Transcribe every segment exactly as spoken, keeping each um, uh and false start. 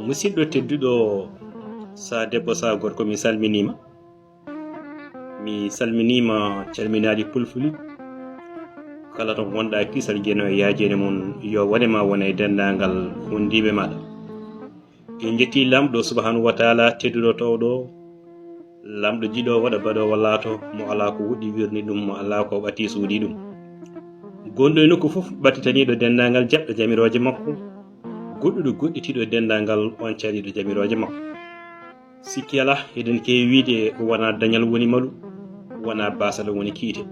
Musidɗo tedduɗo, sa debbo, sa gorko, mi salminiima. Mi salminiima, calminaali pulfuli. Kala to ngonɗa, kisal, jeno e yaajeende mum, yo wone ma wona e denndaangal wondiiɓe maaɗa. En njetti Laamɗo subhanahu wa taala, tedduɗo towɗo, Laamɗo jiɗo waɗa baɗoowo laato, mo alaa ko woɗɗi wirni ɗum, mo alaa ko ɓati suuɗi ɗum. Gonɗo e nokku fof ɓatitaniiɗo denndaangal jaɓɗo jamirooje makko, goɗɗuɗo goɗɗitiiɗo denndaangal on caliiɗo jamirooje makko. Sikki alaa, eɗen keewi wiyde wonaa dañal woni malu, wonaa baasal woni kiite.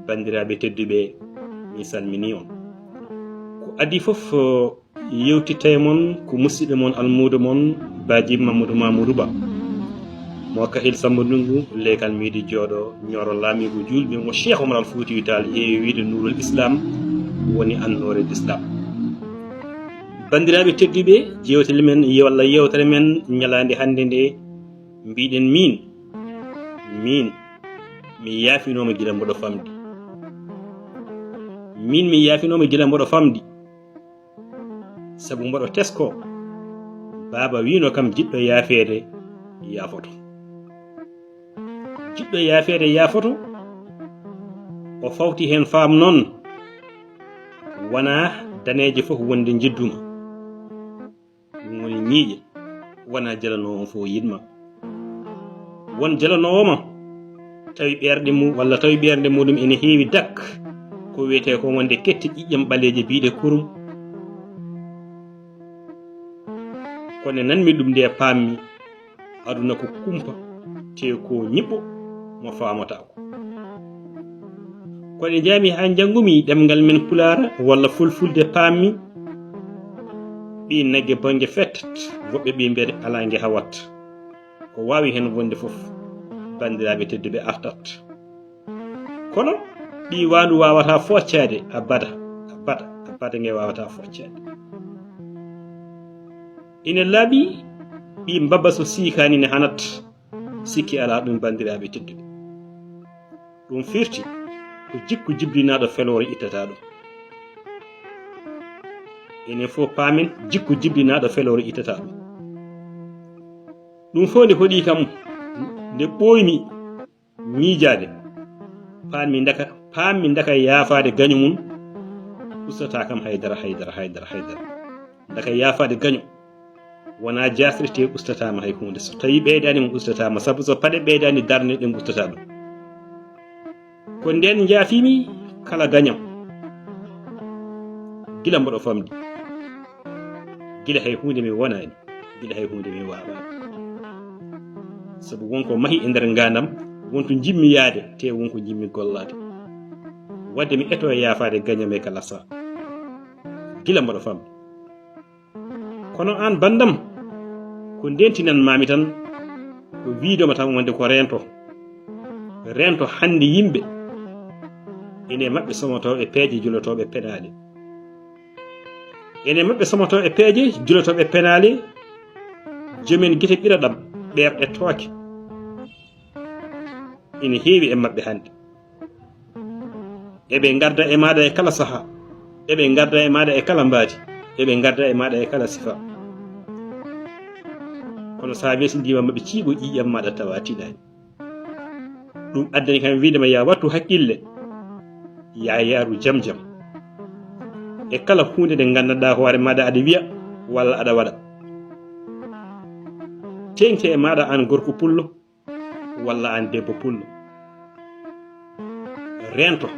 Banndiraaɓe tedduɓe, mi salminii on. Ko adii fof, yewtitta e mon ko musidɗo mon, almuudo mon, Baaji Mamadou Mamoudou Ba, mo Kahil Samba Ndungu, leykal miidi jooɗo, ñooro laamiigu juulɓe, mo Cheikh Omar Al Foutiyou Tall heewi wiyde Nourul Islam, woni annoore L'Islam. Banndiraaɓe tedduɓe, jewte men, walla yewtere men ñalaande hannde nde, mbiɗen min, min, mi yaafinooma gila mboɗo famɗi. Min, mi yaafinooma gila mboɗo famɗi. Sabu mboɗo tesko, baaba wino kam jiɗɗo yaafeede yaafoto. Jiɗɗo yaafeede yaafoto, o fawti heen faam noon, wonaa daneejo fof wonde njidduma. Ɗum woni ñiiƴe, wonaa jalanoowo fof yiɗma. Won jalanoowo ma, tawi ɓeerɗe mum, walla tawi ɓeernde muɗum ene heewi dak, ko wiyetee ko wonde kette ƴiƴƴam ɓaleeje biyɗe kurum. Kono nanmi ɗum nde pammi, aduna ko kumpa, te ko ñiɓɓo mo faamataako. Kono njaami haa njanngumi ɗemngal men Pulaar walla Fulfulde, pammi ɓii nagge bonnge fettat, woɓɓe ɓii mbiyata alaa nge hawat. Ko waawi heen wonde fof, banndiraaɓe tedduɓe, artat. Kono ɓii waandu waawataa foccaade abada, abada, abada nge waawataa foccaade. Ine laaɓi ɓii mbabba so siikaani ne hanat, sikki alaa ɗum, banndiraaɓe tedduɓe. Ɗum firti ko jikku jiblinaaɗo feloore ittata ɗum. Enen fof paamen jikku jiblinaaɗo feloore ittata ɗum. Ɗum fof nde hoɗi kam, nde ɓooymi miijaade, paammi ndaka, paammi ndaka yaafaade gaño mum, ustata kam haydara, haydara, haydara, haydara. Ndaka yaafaade gaño, wonaa jaasrete, ustataama hay huunde. So tawii ɓeydaani mum, ustataama, sabu so paɗe ɓeydaani, darne ɗe ustata ɗum. Ko ndeen njaafiimi kala gaño, gila mboɗo famɗi. Gila hay huunde mi wonaani, gila hay huunde mi waawaani. Sabu won ko mahi e nder ngaanam, won to njimmi yaade, te won ko njimmi gollaade. Wadde mi eto yaafaade gaño am e kala saha. Gila mboɗo famɗi. Kono aan banndam, ko ndentinan maami tan, ko wiidoma tan wonde ko reento. Reento hannde yimɓe, ene maɓɓe somotooɓe peeje julotooɓe penaale. Ene maɓɓe somotooɓe peeje julotooɓe penaale, joomen gite ɓiraɗam, ɓeerɗe tooke. Ene heewi e maɓɓe hannde. Eɓe ngarda e maaɗa e kala saha. Eɓe ngarda e maaɗa e kala mbaadi. Eɓe ngarda e maaɗa e kala sifa. Kono so a weesindiima maɓɓe ciiɓo ƴiiƴam maaɗa tawa tiɗaani. Ɗum addani kam wiide ma ya wattu hakkille. Ya yaaru jam jam. E kala huunde nde nganndanɗaa hoore maaɗa aɗa wiya walla aɗa waɗa. Teeŋte e maaɗa aan gorko pullo. Walla aan debbo pullo. Reento,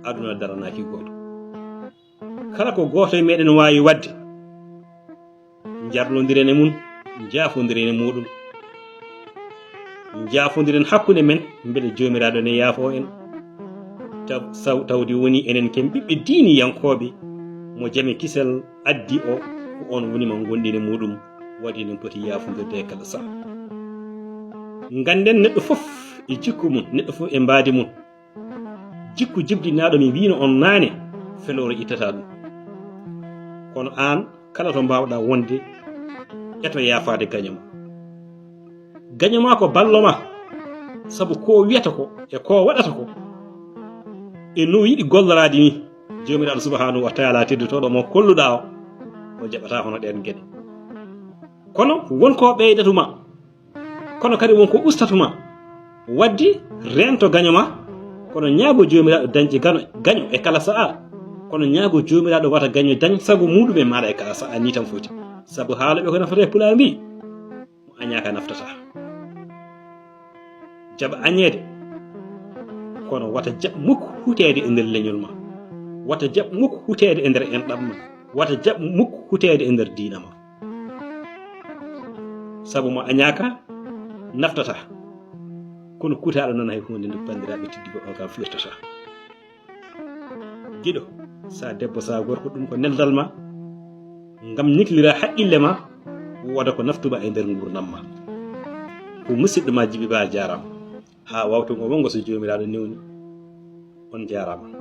aduna daranaaki gooto. Kala ko gooto e meɗen waawi waɗde, njarlondiren e mum, njaafondiren e muɗum. Njaafondiren hakkunde men, mbele Joomiraaɗo ne yaafoo en. Taw-, saw-, tawde woni enen ken ɓiɓɓe diiniyankooɓe, mo jame kisal addi o, ko on woni mo ngonɗini muɗum, waɗi ɗum poti yaafondirde e kala saha. Ngannden neɗɗo fof e jikku mum, neɗɗo fof e mbaadi mum. Jikku jibdinaaɗo mi wiino on naane, feloore ittata ɗum. Kono aan, kala to mbaawɗaa wonde, eto yaafaade gaño ma. Gaño ma ko ballo ma, sabu ko wiyata ko e ko waɗata ko, e no yiɗi golloraade ni, Joomiraaɗo subhaanahu wa taala teddotooɗo mo kolluɗaa o, o jaɓataa hono ɗeen geɗe. Kono won ko ɓeydatuma, kono kadi won ko ustatuma. Waddi reento gaño ma, kono ñaago Joomiraaɗo dañde gaño, gaño e kala sa'a. Kono ñaago Joomiraaɗo wata gaño dañ sago muuɗum e maaɗa e kala sa'a, ni tan foti. Sabu haala ɓe ko nafata e Pulaar mbi, mo añaaka naftata. Jaɓa añeede, kono wata jaɓ mukk huteede e nder leñol ma. Wata jaɓ mukk huteede e nder enɗam ma. Wata jaɓ mukk huteede e nder diina ma. Sabu mo añaaka naftata, kono kutaaɗo noon hay huunde nde banndiraaɓe tedduɓe on kam firtata. Giɗo, sa debbo, sa gorko, ɗum ko neldal ma, ngam ñiklira haqqille ma, wooda ko naftuma e nder nguurndam ma. Ko musidɗo ma Jibi Ba, jaaraama. Haa wawtu ngo wongo so Joomiraaɗo newni. On jaaraama.